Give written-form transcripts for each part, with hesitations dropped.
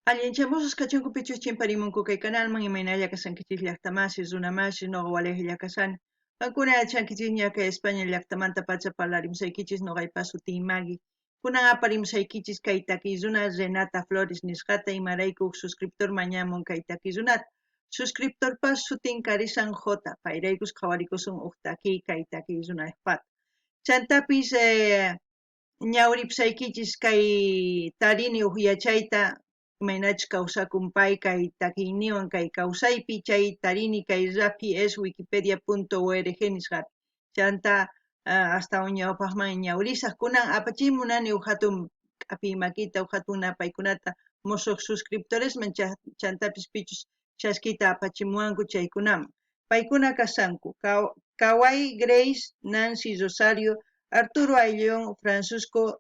Allinchamusqas kachunku pichus chimparimunku kay kanalman, imaynalla kashankichis llaqtamasi, runamasi, noqa walejlla kashani. Qankuna yachankichisña kay España llaqtamantapacha parlarimusaykichis, noqaypa sutiy Magui. Kunan aparimusaykichis kay takiy runa Renata Flores nisqata, imarayku uj suscriptor mañamun kay takiy runata. Suscriptorpa sutin karisan J, payraykus qhawarikusun uj takiy kay takiy runajpata. Chantapis ñawripsaykichis kay tarini uj yachayta imaynachus kawsakun pay kay takiyniwan kay kawsaypi, chay tarini kay raphi es wikipedia.org nisqapi. Chanta astawan ñawpaqman ñawrisaq. Kunan apachiy munani uj hatun k'apiy makita, uj hatun napaykunata mosoq suscriptoresman, chantapis pichus chaskiyta apachimuwanku chaykunaman. Paykuna kashanku Kawai Grace, Nancy Rosario, Arturo Ayllón, Francisco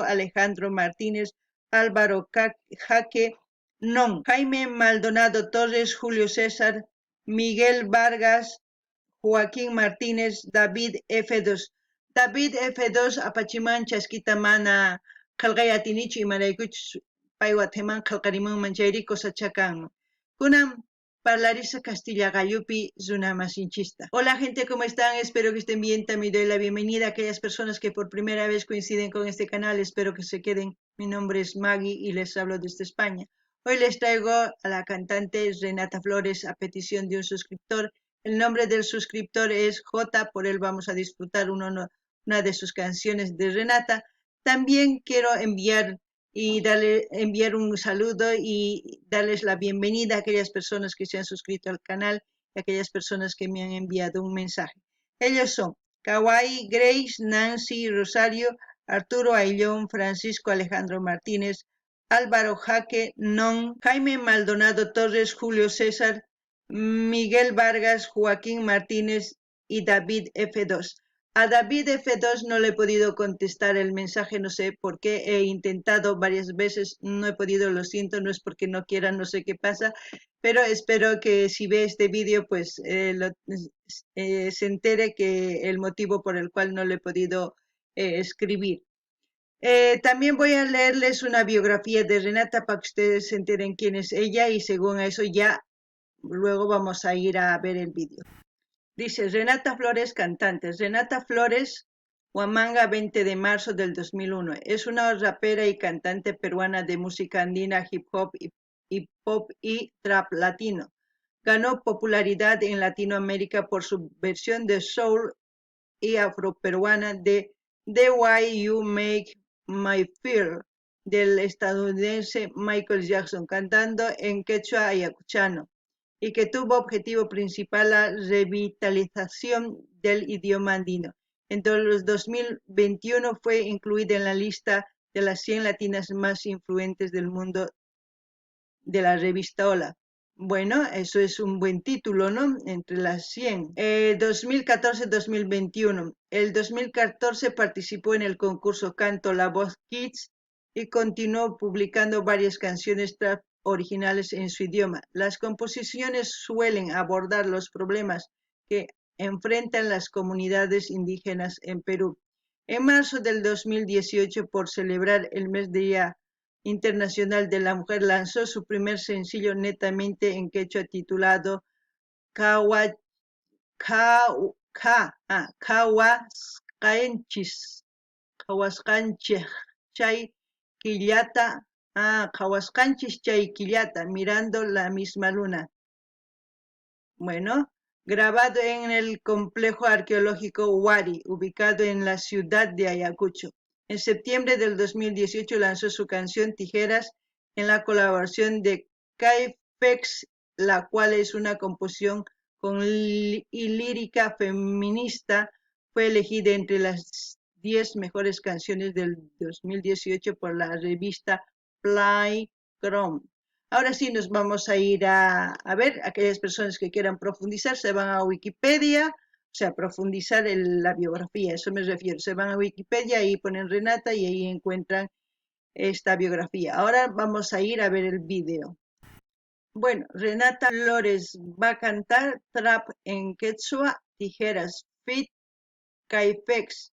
Alejandro Martínez, Álvaro Jaque Non, Jaime Maldonado Torres, Julio César, Miguel Vargas, Joaquín Martínez, David F2. David F2 apachiman chaskita mana qhelqay atinichu, imaraykuchus pay wathiman qhelqarimunman chayri cosachá kanman. Kunan parlarisa Castilla Gallupi runamasinchista. Hola gente, ¿cómo están? Espero que estén bien. También doy la bienvenida a aquellas personas que por primera vez coinciden con este canal. Espero que se queden. Mi nombre es Maggie y les hablo desde España. Hoy les traigo a la cantante Renata Flores a petición de un suscriptor. El nombre del suscriptor es J, por él vamos a disfrutar una de sus canciones de Renata. También quiero enviar y darle, enviar un saludo y darles la bienvenida a aquellas personas que se han suscrito al canal y a aquellas personas que me han enviado un mensaje. Ellos son Kawaii, Grace, Nancy, Rosario, Arturo Ayllón, Francisco Alejandro Martínez, Álvaro Jaque, Non, Jaime Maldonado Torres, Julio César, Miguel Vargas, Joaquín Martínez y David F2. A David F2 no le he podido contestar el mensaje, no sé por qué, he intentado varias veces, no he podido, lo siento, no es porque no quiera, no sé qué pasa, pero espero que si ve este vídeo, pues se entere que el motivo por el cual no le he podido escribir. También voy a leerles una biografía de Renata para que ustedes se enteren quién es ella y según eso ya luego vamos a ir a ver el vídeo. Dice Renata Flores, cantante. Renata Flores, Huamanga, 20 de marzo del 2001. Es una rapera y cantante peruana de música andina, hip hop y pop y trap latino. Ganó popularidad en Latinoamérica por su versión de soul y afroperuana de The Way You Make Me Feel del estadounidense Michael Jackson, cantando en quechua ayacuchano, y que tuvo objetivo principal la revitalización del idioma andino. En el 2021 fue incluida en la lista de las 100 latinas más influentes del mundo de la revista Hola. Bueno, eso es un buen título, ¿no? Entre las 100. 2014-2021. El 2014 participó en el concurso Canto La Voz Kids y continuó publicando varias canciones trap originales en su idioma. Las composiciones suelen abordar los problemas que enfrentan las comunidades indígenas en Perú. En marzo del 2018, por celebrar el mes Día Internacional de la Mujer, lanzó su primer sencillo netamente en quechua titulado Kawa, Qhawasqanchis, Qhawasqanchis chay killata, Qhawasqanchis chay killata, mirando la misma luna. Bueno, grabado en el complejo arqueológico Wari, ubicado en la ciudad de Ayacucho. En septiembre del 2018 lanzó su canción Tijeras en la colaboración de Kaifex, la cual es una composición con y lírica feminista. Fue elegida entre las 10 mejores canciones del 2018 por la revista Playground. Ahora sí nos vamos a ir a ver, aquellas personas que quieran profundizar se van a Wikipedia, o sea, profundizar en la biografía, eso me refiero. Se van a Wikipedia y ponen Renata y ahí encuentran esta biografía. Ahora vamos a ir a ver el vídeo. Bueno, Renata Flores va a cantar trap en quechua, Tijeras, feat Kaifex.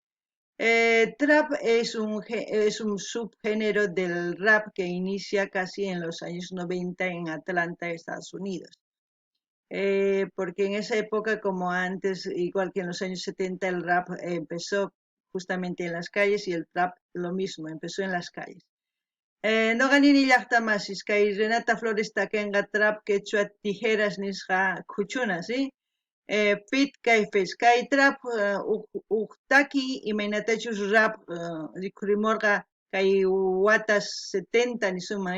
Trap es un subgénero del rap que inicia casi en los años 90 en Atlanta, Estados Unidos. Porque en esa época, como antes, igual que en los años 70, el rap empezó justamente en las calles y el trap lo mismo, empezó en las calles. Noqa nini llaqta masis, kay Renata Flores takenqa trap quechua tijeras nisqa khuchuna, ¿sí? Feat Caiphus, kay trap uj taki imaynatachus rap rikhurimorqa kay watas 70 nisuma,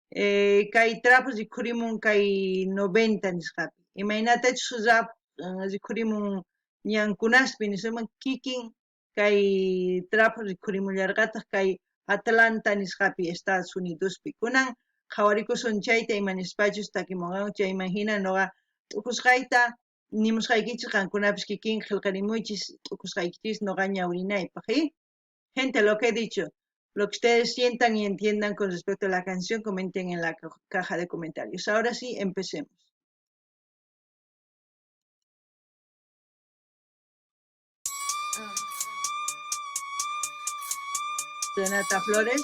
kay trap rikhurimun kay 90 nisqapi. Imaynatachus rap rikhurimun ñankunaspi nisuma, kikin kay trap rikhurimullarqataq kay Atlanta nisqapi, Estados Unidospi. Kunan qhawarikusun chayta ima nispachus takimunqanku chayman hina noqa t'ukusqayta nimusqaykichis qankunapis kikin qillqarimuychis t'ukusqaykichis noqa ñawrinaypaq, ¿eh? Gente, lo que he dicho, lo que ustedes sientan y entiendan con respecto a la canción, comenten en la caja de comentarios. Ahora sí, empecemos. Renata Flores,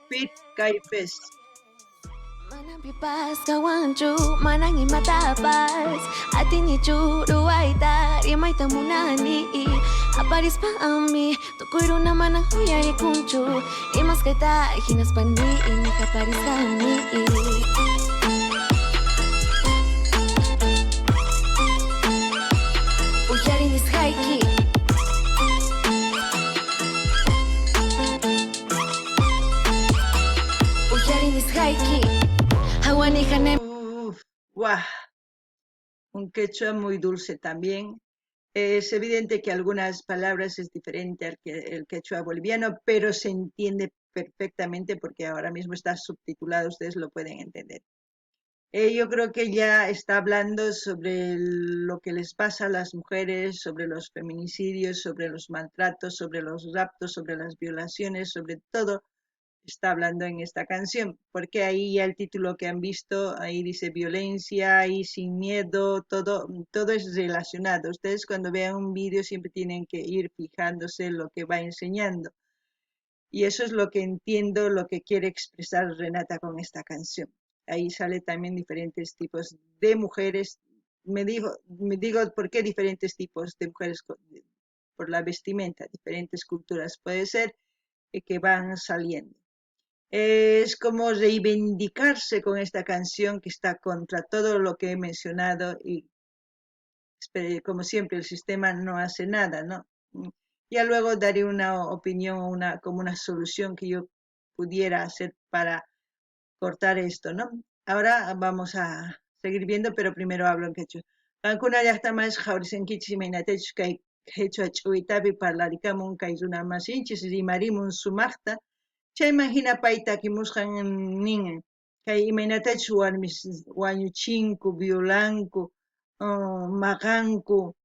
Feat Caiphus. Manan pipas kawanchu, manan imatapas. Atinichu ruwayta, rimayta munani. Aparispa ami, tukuy runa manan uyarikunchu. Rimasqayta hinaspa ni, niqaparisqani. Uyarinisqayki. Uyarinisqayki. Uf, guau. Un quechua muy dulce también. Es evidente que algunas palabras es diferente al que el quechua boliviano, pero se entiende perfectamente porque ahora mismo está subtitulado, ustedes lo pueden entender. Yo creo que ya está hablando sobre lo que les pasa a las mujeres, sobre los feminicidios, sobre los maltratos, sobre los raptos, sobre las violaciones, sobre todo está hablando en esta canción, porque ahí ya el título que han visto, ahí dice violencia y sin miedo, todo es relacionado. Ustedes cuando vean un vídeo siempre tienen que ir fijándose lo que va enseñando. Y eso es lo que entiendo, lo que quiere expresar Renata con esta canción. Ahí sale también diferentes tipos de mujeres. Me digo, ¿por qué diferentes tipos de mujeres? Por la vestimenta, diferentes culturas puede ser que van saliendo. Es como reivindicarse con esta canción que está contra todo lo que he mencionado y como siempre el sistema no hace nada, ¿no? Ya luego daré una opinión, como una solución que yo pudiera hacer para cortar esto, ¿no? Ahora vamos a seguir viendo, pero primero hablo en quechua. Qankuna llaqtamas qhawarisunkichis imaynatachus kay quechua ch'uwitapi parlarikamun kay runa masinchis rimarimun sumaqta. Chayman hina pay takimusqan nin kay imaynatachus warmis wañuchinku, violanku, maqanku,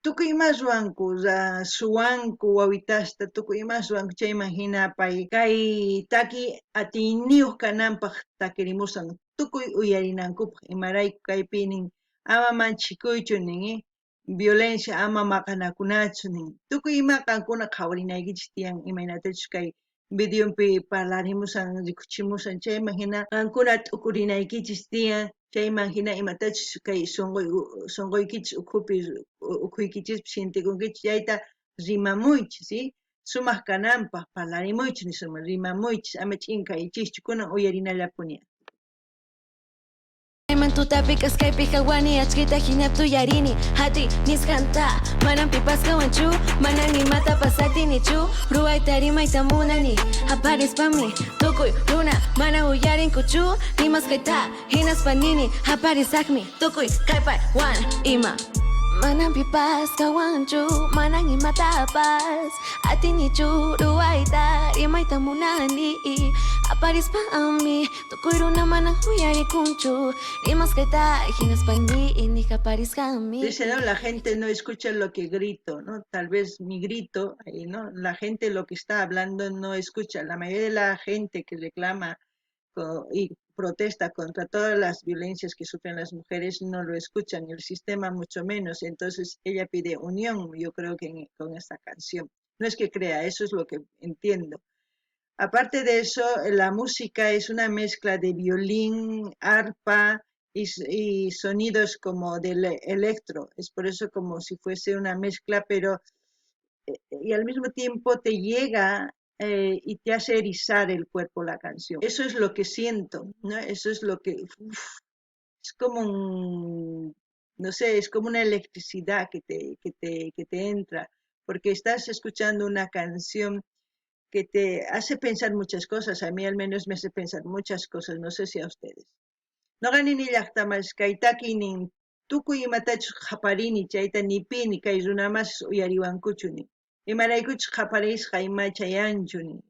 tukuy ima ruwanku, suwanku wawitasta, tukuy ima ruwanku. Chayman hina pay kay taki atiyniyuq kananpaq takirimusan tukuy uyarinankupaq. Imarayku kaypi nin ama manchikuychu nin, violencia ama maqanakunachu nin. Tukuy ima qankuna qhawarinaykichis tiyan imaynatachus kay videopi parlarimusan, rikuchimusan, chayman hina qankuna t'ukurinaykichis tiyan, chayman hina imatachus kay sunquykichis ukhupi, ukhuykichispi sientekunkichis, chayta rimamuychis, ¿sí? Sumaq kananpaq parlarimuychis, nisuma, rimamuychis, ama ch'inkaychischu, kunan uyarinallapuni. Tutapi k'askaypi hawani achkita hina tuyarini hati nisqanta manan pipas kawanchu manan imata pasatinichu ruwayta rimayta munani aparispami tukuy runa mana uyarinkuchu rimasqayta hinaspa nini aparisaqmi tukuy kallpay wan ima manan pipas kawanchu manan imatapas atinichu ruwayta rimayta munani aparispami tukuy runa manan uyarikunchu rimasqayta hinaspa nini aparisqami. Dice, no, la gente no escucha lo que grito, ¿no? Tal vez mi grito, ahí, ¿no? La gente lo que está hablando no escucha. La mayoría de la gente que reclama y protesta contra todas las violencias que sufren las mujeres no lo escuchan, el sistema mucho menos. Entonces ella pide unión, yo creo que con esta canción. No es que crea, eso es lo que entiendo. Aparte de eso, la música es una mezcla de violín, arpa y sonidos como del electro. Es por eso como si fuese una mezcla, pero y al mismo tiempo te llega y te hace erizar el cuerpo la canción. Eso es lo que siento, ¿no? Eso es lo que... Uf, es como un, no sé, es como una electricidad que te entra, porque estás escuchando una canción que te hace pensar muchas cosas. A mí al menos me hace pensar muchas cosas, no sé si a ustedes. Noqa nini llaqtamas kay takiynin tukuy imatachus qhaparini chayta ni pi ni kay runamasis uyariwankuchu ni. Imaraykuchus qhaparisqa ima chayanchu ni.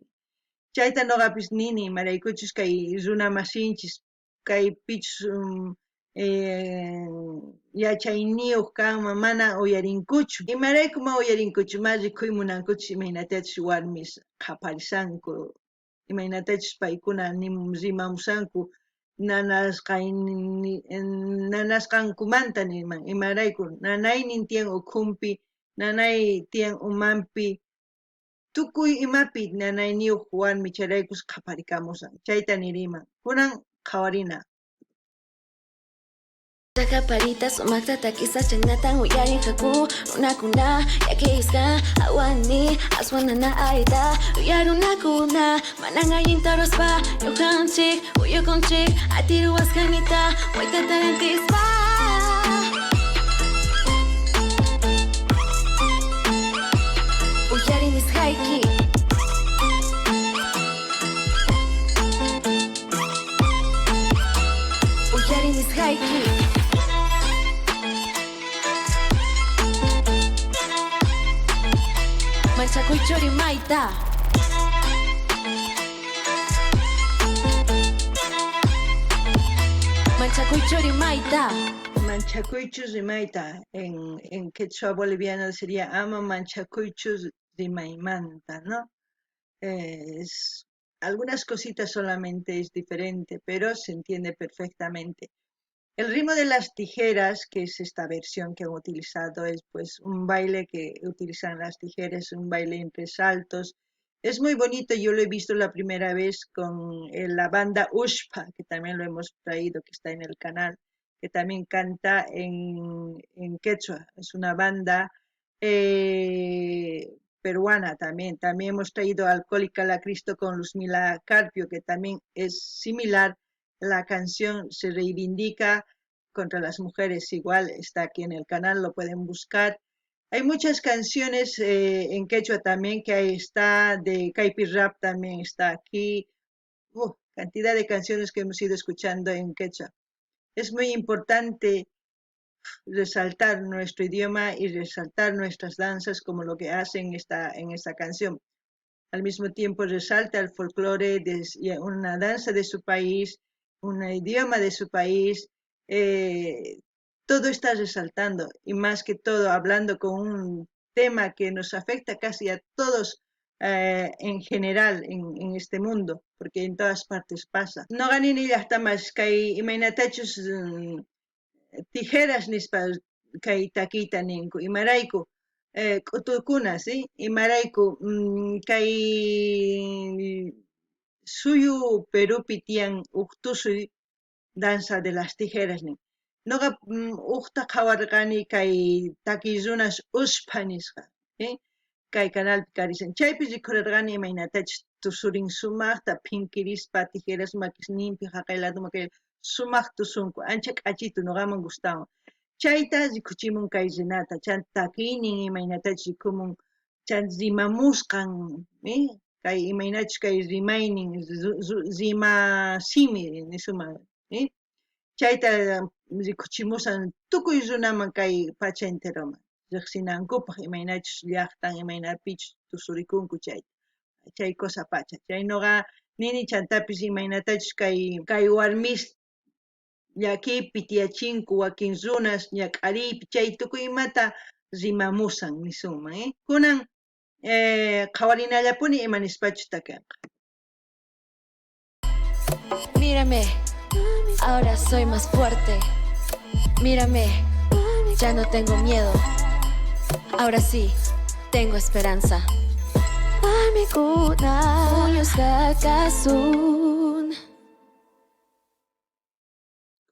Chayta noqapis nini imaraykuchus kay runamasinchis kay pichus yachayniyuq kanman mana uyarinkuchu. Imarayku ma uyarinkuchu, ma rikuy munankuchu imaynatachus warmis qhaparisanku, imaynatachus paykuna rimamusanku nanasqankumanta niman, imarayku nanaynin tiyan ukhunpi, nanay tiyan umanpi, tukuy imapi nanayniyuq warmi chayraykus qhaparikamusan, chayta niriman. Kunan qhawarina. Parita sumaqta takisas chaynatan uyarinqaku runakuna llakisqa awani aswan nanayta uyarunaku manan allinta ruwaspa ñuqanchik uyukunchik atiruwasqanita waytata rantispa. Uyari nisqayki. Uyari nisqayki. Manchakuychu rimayta. Manchakuychu rimayta. Manchakuychu rimayta. En quechua boliviano sería ama manchakuychu rimaymanta, ¿no? Algunas cositas solamente es diferente, pero se entiende perfectamente. El ritmo de las tijeras, que es esta versión que han utilizado, es pues un baile que utilizan las tijeras, un baile entre saltos. Es muy bonito, yo lo he visto la primera vez con la banda Ushpa, que también lo hemos traído, que está en el canal, que también canta en quechua. Es una banda peruana también. También hemos traído Alcohólica la Cristo con Luzmila Carpio, que también es similar. La canción se reivindica contra las mujeres, igual está aquí en el canal, lo pueden buscar. Hay muchas canciones en quechua también, que ahí está, de Caipi Rap también está aquí. Cantidad de canciones que hemos ido escuchando en quechua. Es muy importante resaltar nuestro idioma y resaltar nuestras danzas como lo que hacen en esta canción. Al mismo tiempo resalta el folclore, de una danza de su país, un idioma de su país, todo está resaltando y más que todo hablando con un tema que nos afecta casi a todos en general en este mundo, porque en todas partes pasa. No ganini llaqtamas kay imaynatachus tijeras nispa kay takiyta ninku, imarayku k'utukuna, ¿sí? Imarayku kay suyu Perupi tiyan uj tusuy danza de las tijeras nin. Noqa ujta qhawarqani kay takiy runas ushpha nisqa, ¿sí? Kay canalpi karisan. Chaypi rikhurarqani imaynatachus tusurin sumaqta phinkirispa tijeras makisninpi haqay lado makay sumaq tusunku, ancha k'achitu noqaman gustawan. Chayta rikuchimun kay Renata, chanta takiynin imaynatachus rikumun, chanta rimamusqan, ¿eh? Kay imaynachus kay rimaynin, rima simi nisuman, ¿eh? Chayta rikuchimusan tukuy runaman kay pacha enteroman, riqsinankupaq imaynachus llaqtan, imaynapichus tusurikunku chayta, chay cosa pacha. Chay noqa nini chantapis imaynatachus kay warmis llakiypi tiyachinku wakin runas ñak'ariypi chay tukuy imata rimamusan nisunman, ¿eh? Kunan qhawarinallapuni ima nispachus takinqa. Mírame, ahora soy más fuerte. Mírame, ya no tengo miedo. Ahora sí, tengo esperanza. Warmikuna puñusqa kasun.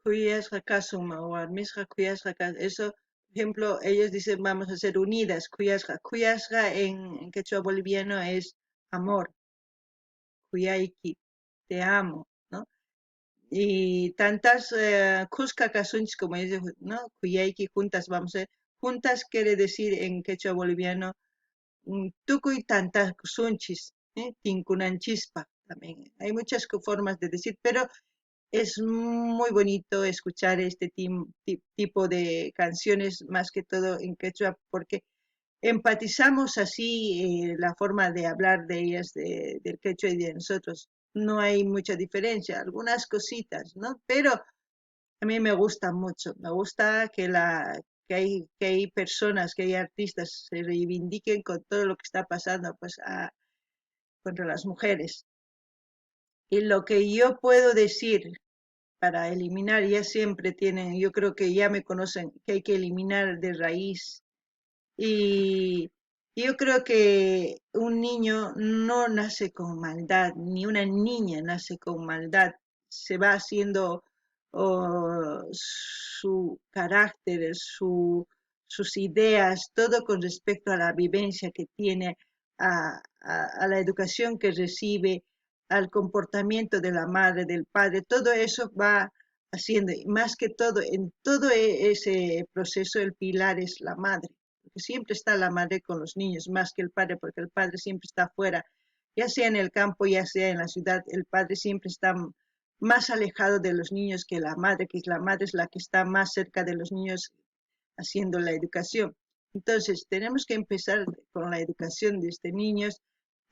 Khuyasqa kasun, warmisqa khuyasqa kasun. Eso, por ejemplo, ellos dicen vamos a ser unidas, khuyasqa. Khuyasqa en quechua boliviano es amor. Khuyayki, te amo, ¿no? Y tantas khuska kasunchis, como ellos, ¿no? Khuyayki, juntas vamos a ser. Juntas quiere decir en quechua boliviano tukuy tantakusunchis, ¿eh? Tinkunanchispa también. Hay muchas formas de decir, pero es muy bonito escuchar este tipo de canciones, más que todo en quechua, porque empatizamos así la forma de hablar de ellas, del quechua y de nosotros. No hay mucha diferencia, algunas cositas, ¿no? Pero a mí me gusta mucho, me gusta que hay personas, que hay artistas se reivindiquen con todo lo que está pasando, pues, contra las mujeres. Y lo que yo puedo decir para eliminar, ya siempre tienen, yo creo que ya me conocen, que hay que eliminar de raíz. Y yo creo que un niño no nace con maldad, ni una niña nace con maldad. Se va haciendo su carácter, sus ideas, todo con respecto a la vivencia que tiene, a la educación que recibe, al comportamiento de la madre, del padre, todo eso va haciendo, y más que todo, en todo ese proceso el pilar es la madre, porque siempre está la madre con los niños, más que el padre, porque el padre siempre está afuera, ya sea en el campo, ya sea en la ciudad, el padre siempre está más alejado de los niños que la madre, que es la madre es la que está más cerca de los niños haciendo la educación. Entonces, tenemos que empezar con la educación desde niños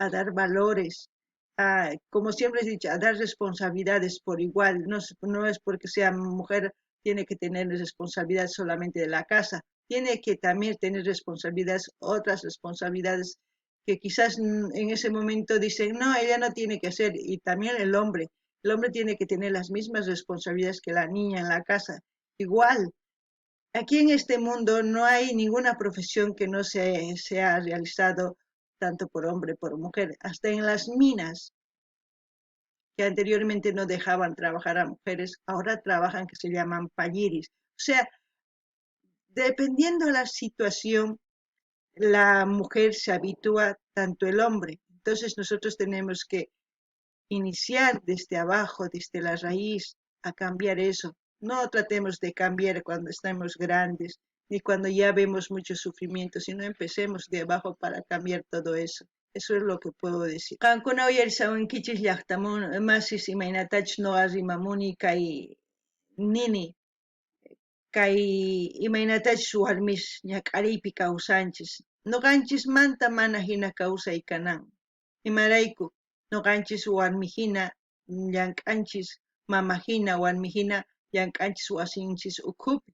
a dar valores, a, como siempre he dicho, a dar responsabilidades por igual. No es porque sea mujer tiene que tener responsabilidad solamente de la casa, tiene que también tener responsabilidades, otras responsabilidades que quizás en ese momento dicen, no, ella no tiene que hacer, y también el hombre. El hombre tiene que tener las mismas responsabilidades que la niña en la casa, igual. Aquí en este mundo no hay ninguna profesión que no se ha realizado tanto por hombre, por mujer, hasta en las minas, que anteriormente no dejaban trabajar a mujeres, ahora trabajan, que se llaman palliris. Dependiendo de la situación, la mujer se habitúa tanto el hombre. Entonces nosotros tenemos que iniciar desde abajo, desde la raíz, a cambiar eso. No tratemos de cambiar cuando estamos grandes, ni cuando ya vemos mucho sufrimiento, sino empecemos de abajo para cambiar todo eso. Eso es lo que puedo decir. Qankuna uyarisawankichis llaqtamun masis imaynatachus noqa rimamuni kay nini, kay imaynatachus warmis ñak'ariypi kawsanchis. Noqanchismanta mana hina kawsay kanan. Imarayku noqanchis warmi hina llank'anchis, mama hina, warmi hina llank'anchis wasinchis ukhupi.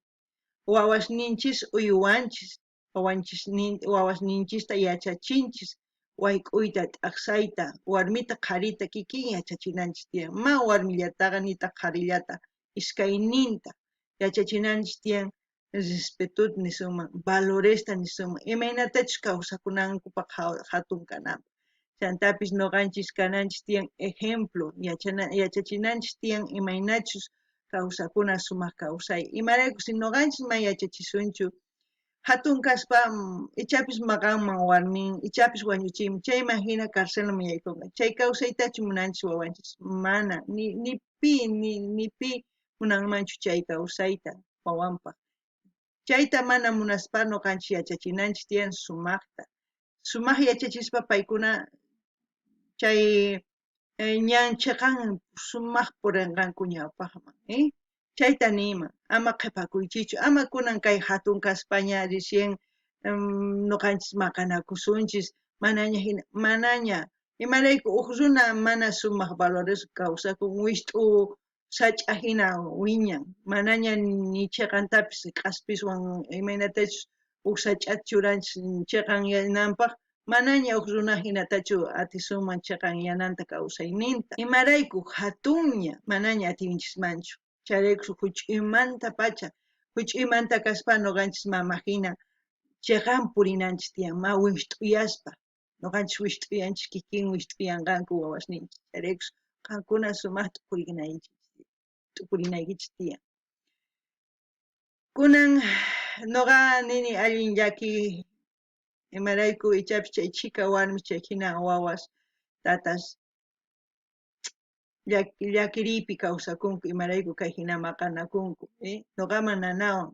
Wawasninchis uywanchis, wawasninchista yachachinchis, wayk'uyta, t'aqsayta, warmita, qharita kikin yachachinanchis tiyan. Ma warmillataqa nitaq qharillata, iskayninta yachachinanchis tiyan, respetuta nisunman, valoresta nisunman, imaynatachus kawsakunankupaq hatun kananpaq. Chantapis noqanchis kananchis tiyan ejemplo, yachachinanchis tiyan imaynachus kawsakuna sumaq kawsay. Imarayku si noqanchis ma yachachisunchu, hatun kaspa, ichapis maqanman warmin, ichapis wañuchinman, chayman hina carcelman yaykunqa. Chay kawsaytachu munanchis wawanchis? Mana, ni pi munanmanchu chay kawsayta wawanpaq. Chayta mana munaspa noqanchis yachachinanchis tiyan sumaqta. Sumaq yachachispa paykuna chay ñan chiqan sumaq purinqanku ñawpaqman, Chayta niyman, ama qhipakuychichu, ama kunan kay hatun kaspaña recién noqanchis maqanakusunchis, manaña hina, manaña. Imarayku uj runa mana sumaq valores kawsakun, wist'u sach'a hina wiñan, manaña ni chiqantapis k'aspiswan imaynatachus uj sach'ata churanchis chiqanyananpaq, manaña uj runa hinatachu atisunman chiqanyananta kawsayninta. Imarayku hatunña manaña atinchismanchu. Chayrayku huch'uymantapacha, huch'uymanta kaspa noqanchis mama hina chiqan purinanchis tiyan, ma wist'uyaspa. Noqanchis wist'uyanchis kikin wist'uyanqanku wawasninchis. Chayraykus qankuna sumajta t'ukurinaykichis tiyan. Kunan noqa nini allin llaki imarayku ichapis chay chhika warmis chay jina wawas tatas llakiriypi kawsakunku imarayku kay jina maqanakunku noqaman nanawan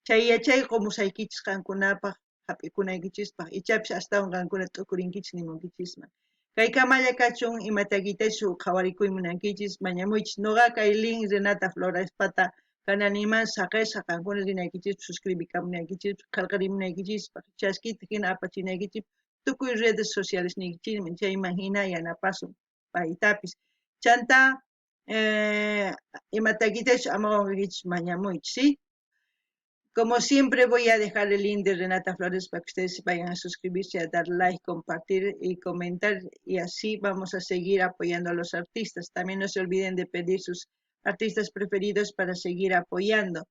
chay yachay qomusaykichis qankunapaj jap'ikunaykichispaj ichapis astawan qankuna t'ukurinkichis nimunkichisman kay kamalla kachun imatakitachus qhawarikuy munankichis mañamuychis noqa kay link Renata Florespata kananiman saqesqa qankuna rinaykichispaj suscribikamunaykichispaj qhelqarimunaykichispaj chaskita jina apachinaykichispaj tukuy redes socialesniykichisman chayman jina yanapasun paytapis chantá imatakitachus amawankichis mañamuychis ¿sí? Como siempre voy a dejar el link de Renata Flores para que ustedes vayan a suscribirse, a dar like, compartir y comentar y así vamos a seguir apoyando a los artistas. También no se olviden de pedir sus artistas preferidos para seguir apoyando.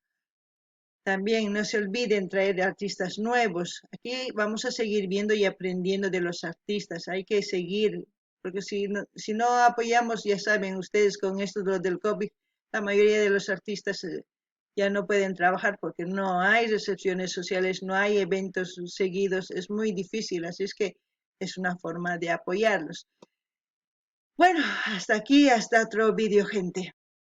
También no se olviden traer artistas nuevos. Aquí vamos a seguir viendo y aprendiendo de los artistas. Hay que seguir, porque si no apoyamos, ya saben ustedes con esto del COVID, la mayoría de los artistas ya no pueden trabajar porque no hay recepciones sociales, no hay eventos seguidos, es muy difícil, así es que es una forma de apoyarlos. Bueno, hasta aquí, hasta otro vídeo, gente.